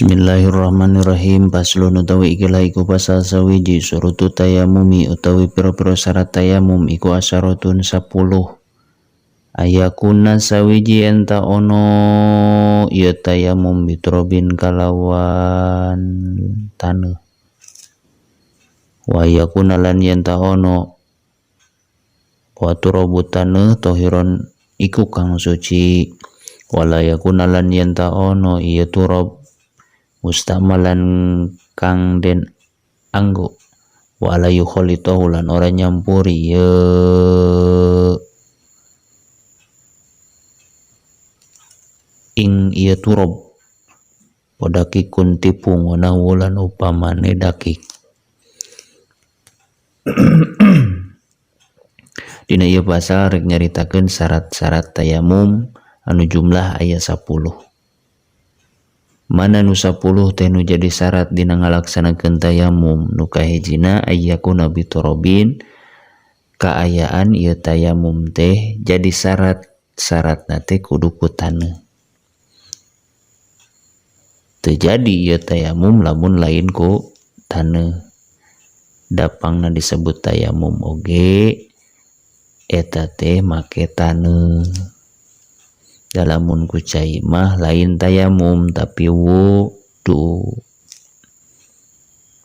Bismillahirrahmanirrahim. Faslun utawi ikilah iku pasal sawiji. Syurutu tayamumi utawi pira-pira syarat tayamum iku asyaratun 10. Ayakuna sawiji enta ono ieu tayamum bitrobin kalawan taneuh. Wa yakuna lan yen ta ono wa turabu taneuh tohiron iku kang suci. Wala yakuna lan yen ta ono ieu turab mustamalan kang den anggo. Wala yukhalitahu lan ora nyampuri ye ing ieu turab podakikun tipung wana wulan upamane dakik. Dina ieu pasal rek nyaritakeun syarat-syarat tayamum anu jumlah aya 10. Mana nu 10 teh nu jadi syarat dina ngalaksanakeun tayamum? Nu kahijina ayyakuna biturabin, kaayaan ieu tayamum teh jadi syarat, syaratna teh kudu ku taneuh. Teu jadi ieu tayamum lamun lain ku taneuh. Dapangna disebut tayamum oge eta teh make taneuh. Dalamun ku cai mah lain tayamum tapi wudu.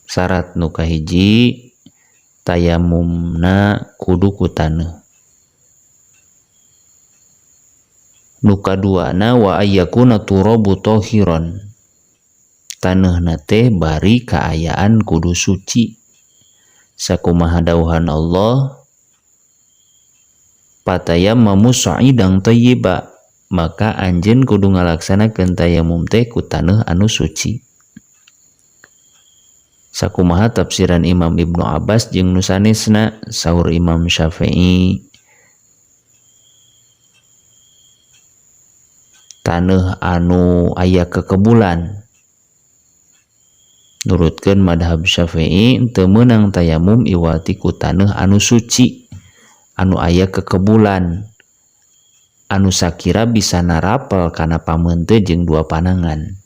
Syarat nu kahiji tayamumna kudu ku taneuh. Nu kaduana wa ayyakuna turabu tahiran, taneuhna teh bari kaayaan kudu suci. Sakumaha dawuhan Allah, patayammamu sa'idan thayyiba, maka anjeun kudu ngalaksanakeun tayamum teh ku taneuh anu suci. Sakumaha tafsiran Imam Ibnu Abbas jeung nu sanesna, saur Imam Syafi'i, taneuh anu aya kekebulan. Nurutkeun madhab Syafi'i teu meunang tayamum iwati ku taneuh anu suci anu aya kekebulan anu sakira bisa narapel kana pameunte jeung dua panangan.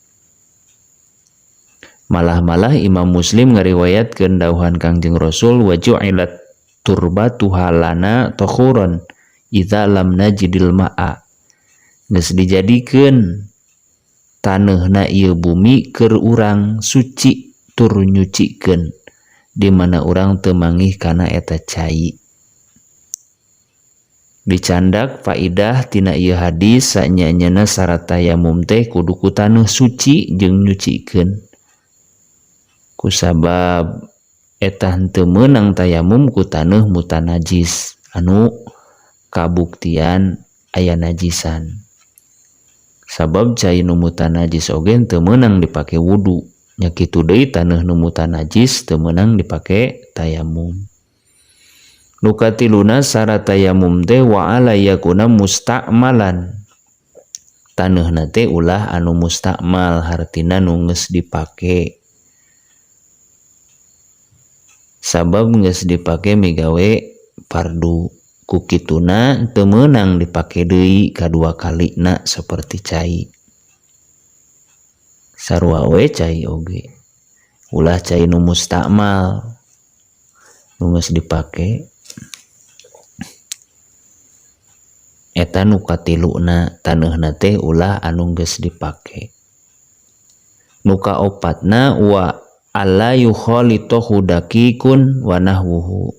Malah-malah Imam Muslim ngariwayatkeun dawuhan Kangjeng Rasul, wa ju'ilat turbatuha lana takhuran idza lam najidil ma'a. Geus dijadikeun taneuhna ieu bumi keur urang suci tur nyucikeun, di mana urang teu mangih kana eta cai. Dicandak faidah tina ieu hadis sanyanyana syarat tayamum teh kudu ku taneuh suci jeung nyucikeun. Kusabab eta henteu meunang tayamum ku taneuh mutanajis anu kabuktian aya najisan. Sabab cai nu mutanajis oge teu meunang dipake wudu, nya kitu deui taneuh nu mutanajis teu meunang dipake tayamum. Nu katiluna syarat tayamum teh wa ala yakuna musta'malan, taneuhna teh ulah anu mustakmal, hartina nu geus dipake. Sabab geus dipake migawe fardu, ku kituna teu meunang dipake deui kadua kalina saperti cai. Sarua we cai oge, ulah cai nu mustakmal nu geus dipake. Eta nu katiluna taneuhna teh ulah anu geus dipake. Nu kaopatna wa alla yukhalitahu daqiqun wa nahwuhu,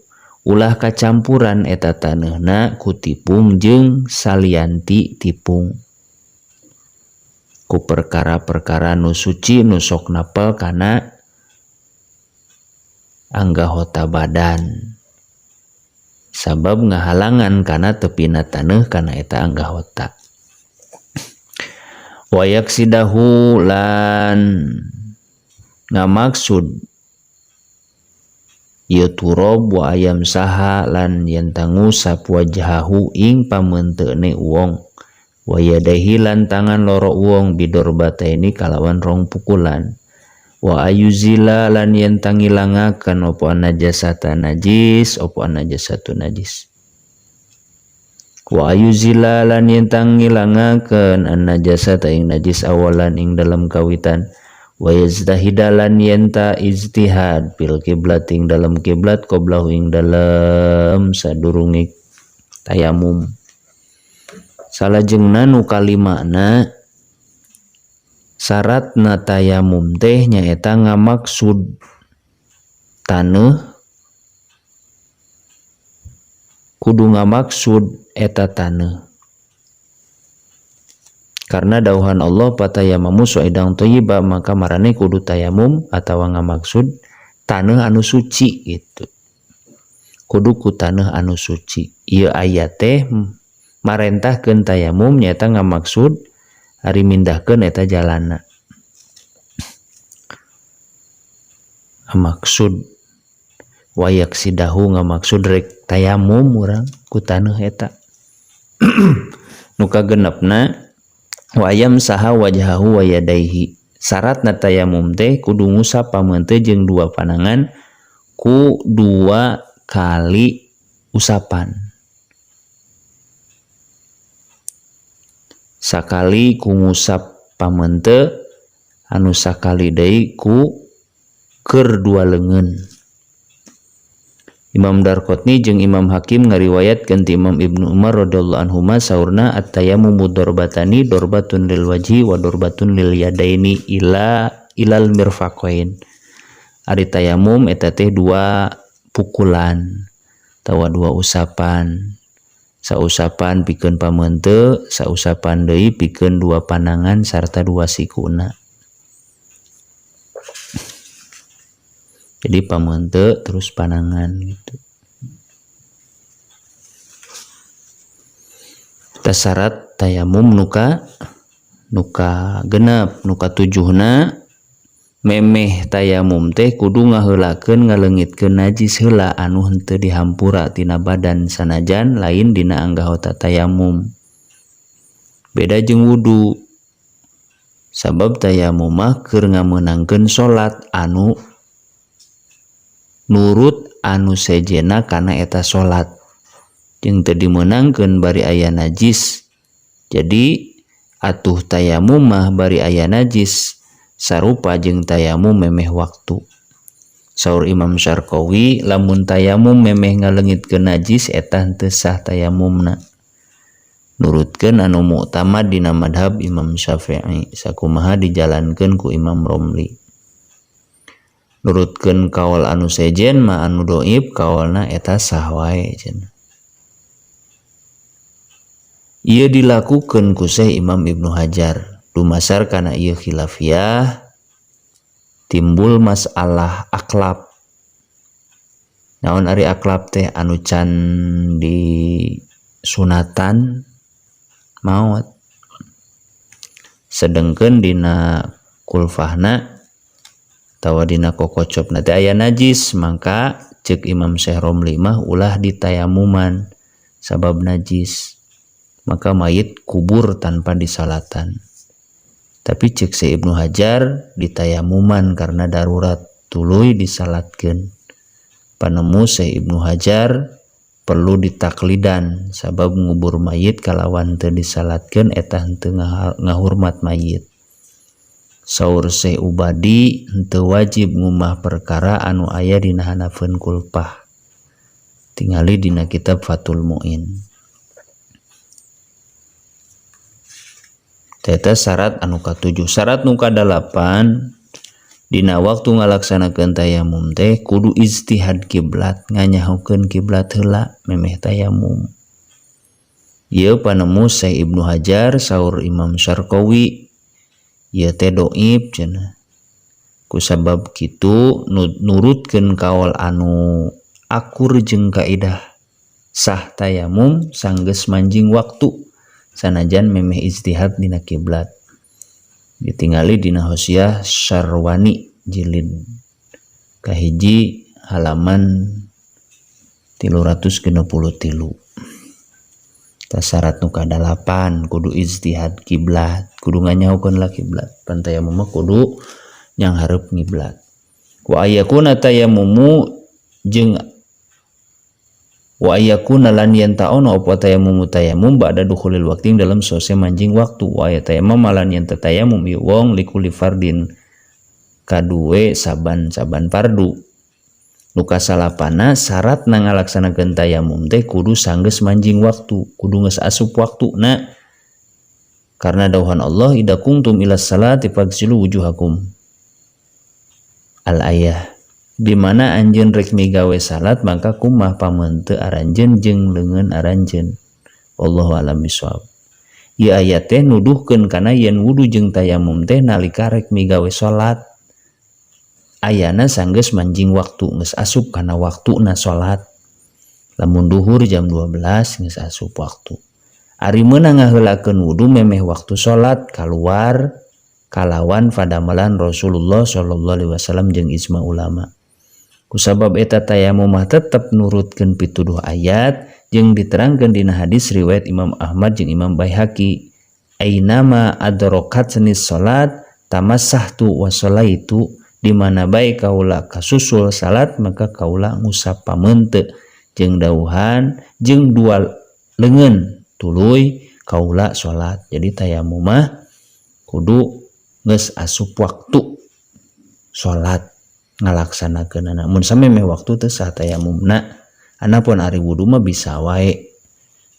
ulah kacampuran eta taneuhna ku tipung jeung salianti tipung. Ku perkara-perkara nu suci nu sok napel kana anggahota badan, sabab ngahalangan kana tepina taneuh kana eta anggahota. Wayak sidahu lan ngamaksud ieu turab wa ayam saha lan yen tangusap wajhahu ing pameunteune wong, wa yadaihi lan tangan loro wong bidorbataini kalawan rong pukulan, wa ayuzila lan yen tangilangakeun apa najasata najis apa najasatu najis, wa ayuzila lan yen tangilangakeun an najasata ing najis awalan ing dalam kawitan, Wa yajtahida lan yenta ijtihad fil kiblat ing dalam kiblat qoblahu ing dalam sadurunge tayamum. Salajengna nu kalimana syaratna tayamum teh nyaeta ngamaksud taneuh kudu ngamaksud eta taneuh. Karena dauhan Allah patayamamu soidang thayyiba, maka marane kudu tayamum atawa ngamaksud taneuh anu suci gitu. Kudu ku taneuh anu suci. Ieu ayat teh marentahkeun tayamum nyaeta ngamaksud ari mindahkeun eta jalana. Ngamaksud wayak sidahu ngamaksud rek tayamum urang ku taneuh eta. Nu kagenepna wayam saha wajhahu wa yadaihi. Syaratna tayamum teh kudu ngusap pameunteun jeung dua panangan ku dua kali usapan. Sakali ku ngusap pameunteun anu sakali deui ku keur dua leungeun. Imam Darqutni jeung Imam Hakim ngariwayatkeun ti Imam Ibnu Umar radhiyallahu anhuma saurna at-tayammumu darbatani darbatun lil wajhi wa darbatun lil yadaini ila ilal mirfaqain. Ari tayamum eta teh dua pukulan atawa dua usapan. Sausapan pikeun pameunteun, sausapan deui pikeun dua panangan sarta dua sikuna. Jadi pameunteun terus panangan gitu. Kita syarat tayamum nuka genep, nuka tujuhna memeh tayamum teh kudu ngaheulakeun ngaleungitkeun najis heula anu henteu dihampura tina badan sanajan lain dina anggahota tayamum. Beda jeung wudu. Sabab tayamum mah keur ngameunangkeun salat anu nurut anu sejena kana eta salat jeung teu dimeunangkeun bari aya najis. Jadi atuh tayamum mah bari aya najis sarupa jeung tayamum memeh waktu. Saur Imam Syarqawi lamun tayamum memeh ngaleungitkeun najis eta henteu sah tayamumna. Nurutkeun anu muktamad dina madhab Imam Syafi'i sakumaha dijalankeun ku Imam Romli. Nurutkeun kaol anu sejen mah anu doib kaolna eta sah wae cenah. Ieu dilakukeun ku Syekh Imam Ibnu Hajar. Dumasar kana ieu khilafiyah timbul masalah aklab. Naon ari aklab teh anu can disunatan maot. Sedengkeun dina kulfahna tawa dina kokocopna teh aya najis, mangka ceuk Imam Syekh Romli mah ulah ditayamuman sabab najis. Maka mayit kubur tanpa disalatan. Tapi ceuk Syekh Ibnu Hajar ditayamuman karena darurat tuluy disalatkeun. Panemu Syekh Ibnu Hajar perlu ditaklidan sabab ngubur mayit kalawan teu disalatkeun eta henteu ngahurmat mayit. Saur Syekh Ubadi henteu wajib ngumah perkara anu aya dina hanafeun kulpah. Tingali dina kitab Fathul Muin. Eta syarat anu katujuh. Syarat nu kadalapan dina waktu ngalaksanakeun tayamum teh kudu ijtihad kiblat, nganyahokeun kiblat heula memeh tayamum. Ieu panemu Syekh Ibnu Hajar saur Imam Syarqawi ieu teh doib cenah. Kusabab kitu nurutkeun kaol anu akur jeung kaidah sah tayamum sanggeus manjing waktu sanajan memeh ijtihad dina kiblat. Ditingali dina Hosiyah Syarwani jilid kahiji halaman 363. Ta syarat nu kadalapan kudu ijtihad kiblat, kudu nganyahokeun lah kiblat. Pan tayamum mah kudu nyang hareup ngiblat. Wa ayakuna tayamumu jeung wa ayakuna lan yen taono apa tayamumu tayamum ba'da dukhulil waqti dalam sose manjing waktu. Wa ayatayammum lan yen tayamum ieu wong likuli fardin Kadue saban-saban fardu. Nu kasalapanna, syaratna ngalaksanakeun tayamum teh kudu sanggeus manjing waktu, kudu geus asup waktuna, karena dawuhan Allah idza qumtum ila salati faghsilu wujuhakum al ayah, di mana anjeun rek migawe salat maka kumah pameunte aranjeun jeung leungeun aranjeun. Wallahu a'lam bishawab. Ieu ayat teh nuduhkeun kana yen wudu jeung tayamum teh nalika rek migawe salat ayana sanggeus manjing waktu, geus asup kana waktuna salat. Lamun duhur jam 12 geus asup waktu. Ari meunang ngaheulakeun wudu memeh waktu salat, kaluar kalawan padamelan Rasulullah sallallahu alaihi wasallam jeung ijma ulama. Kusabab eta tayamum mah tetep nurutkeun pituduh ayat jeung diterangkeun dina hadis riwayat Imam Ahmad jeung Imam Baihaqi, ainama adrakatni salat tamassahtu wa sholaitu, di mana bae kaula kasusul salat maka kaula ngusap pameunte jeung dawuhan jeung dua leungeun, tuluy kaula salat. Jadi tayamum mah kudu geus asup waktu salat ngalaksanakeunana. Mun samemeh waktu teu sah tayamumna. Anapun ari wudu mah bisa wae,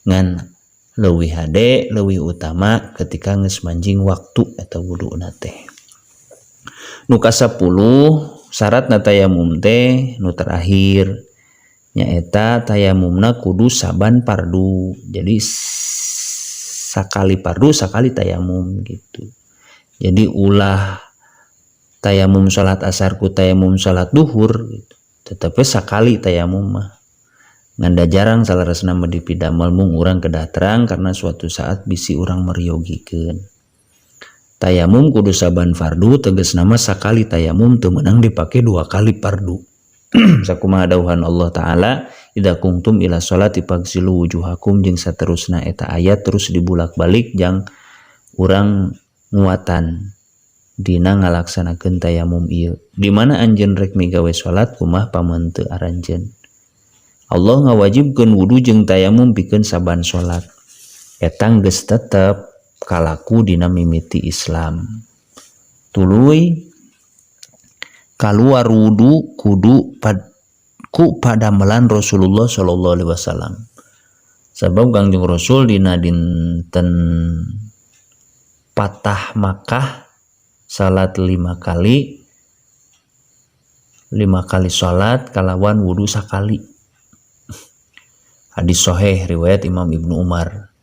ngan leuwih hade, leuwih utama ketika geus manjing waktu eta wuduna teh. Nu kasapuluh, syaratna tayamum teh nu terakhir nyaeta tayamumna kudu saban fardu. Jadi sakali fardu sakali tayamum gitu. Jadi ulah tayamum salat asar ku tayamum salat duhur gitu. Tetapi sakali tayamum mah ngan da jarang saleresna mah dipidamel, mung urang kedah terang karena suatu saat bisi urang meryogikeun. Tayamum kudu saban fardu, tegasna mah sakali tayamum teu meunang dipake dua kali fardu. Sakumaha dawuhan Allah Ta'ala idza qumtum ila sholati faghsilu wujuhakum jeung saterusna. Eta ayat terus dibulak-balik jang urang nguatan dina ngalaksanakeun tayamum ieu. Di mana anjeun rek migawe salat, kumaha pameunte aranjeun. Allah ngawajibkeun wudu jeung tayamum pikeun saban salat. Eta geus tetep kalaku dina mimiti Islam. Tuluy kaluar wudu kudu ku padamelan Rasulullah sallallahu alaihi wasallam, sabab Kangjeng Rasul dina dinten Patah Makkah salat lima kali, lima kali salat kalawan wudu sakali. Hadis soheh riwayat Imam Ibnu Umar.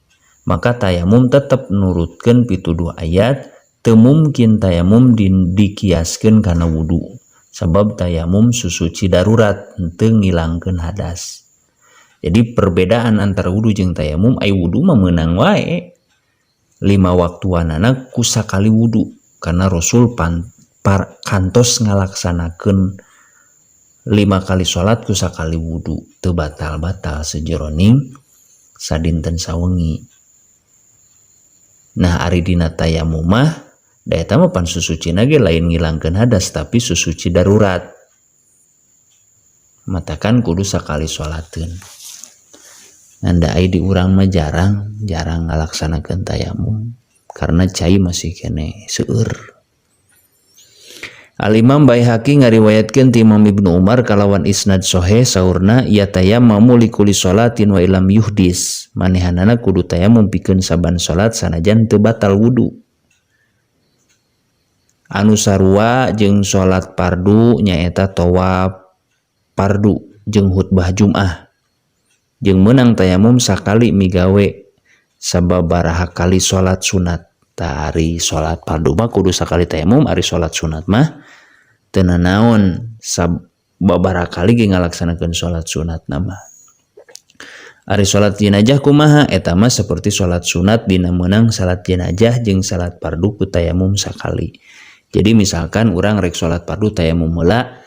Maka tayamum tetep nurutkeun pituduh ayat. Teu mungkin tayamum dikiaskeun kana wudu, sabab tayamum susuci darurat, henteu ngilangkeun hadas. Jadi perbedaan antara wudu jeung tayamum, ai wudu mah meunang wae lima waktuanana ku sakali wudu, karena Rasul kantos ngalaksanakeun lima kali salat ku sakali wudu, teu batal-batal sejeroning sadinten sawengi. Nah, ari dina tayamum mah da eta mah pan susucina ge lain ngilangkeun hadas, tapi susuci darurat, matakan kudu sakali salateun. Ngan da ai di urang mah jarang jarang ngalaksanakeun tayamum karena cai masih keneh seueur. Al Imam Baihaqi ngariwayatkeun ti Imam Ibnu Umar kalawan isnad soheh, saurna yatayammamu likulli sholatin wa illam yuhdis, manehanana kudu tayamum pikeun saban salat sanajan teu batal wudu. Anu sarua jeung salat fardu nyaeta tawaf fardu jeung khutbah Jumat, jeung meunang tayamum sakali migawe sababaraha kali salat sunat. Tah, ari salat fardu mah kudu sakali tayamum, ari salat sunat mah teu nanaon, sababaraha kali ge ngalaksanakeun salat sunat mah. Ari salat jenazah kumaha? Eta mah seperti salat sunat dina meunang salat jenazah jeung salat fardu ku tayamum sakali. Jadi misalkan urang rek salat fardu tayamum heula,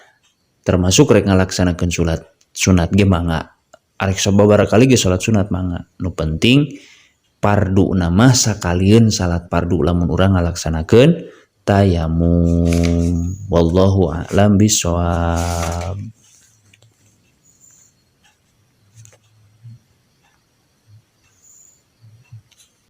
termasuk rek ngalaksanakeun salat sunat ge mangga, arek sababaraha kali ge salat sunat mangga. Nu penting fardu mah sakalieun salat fardu lamun urang ngalaksanakeun tayamum. Wallahu a'lam bishawab.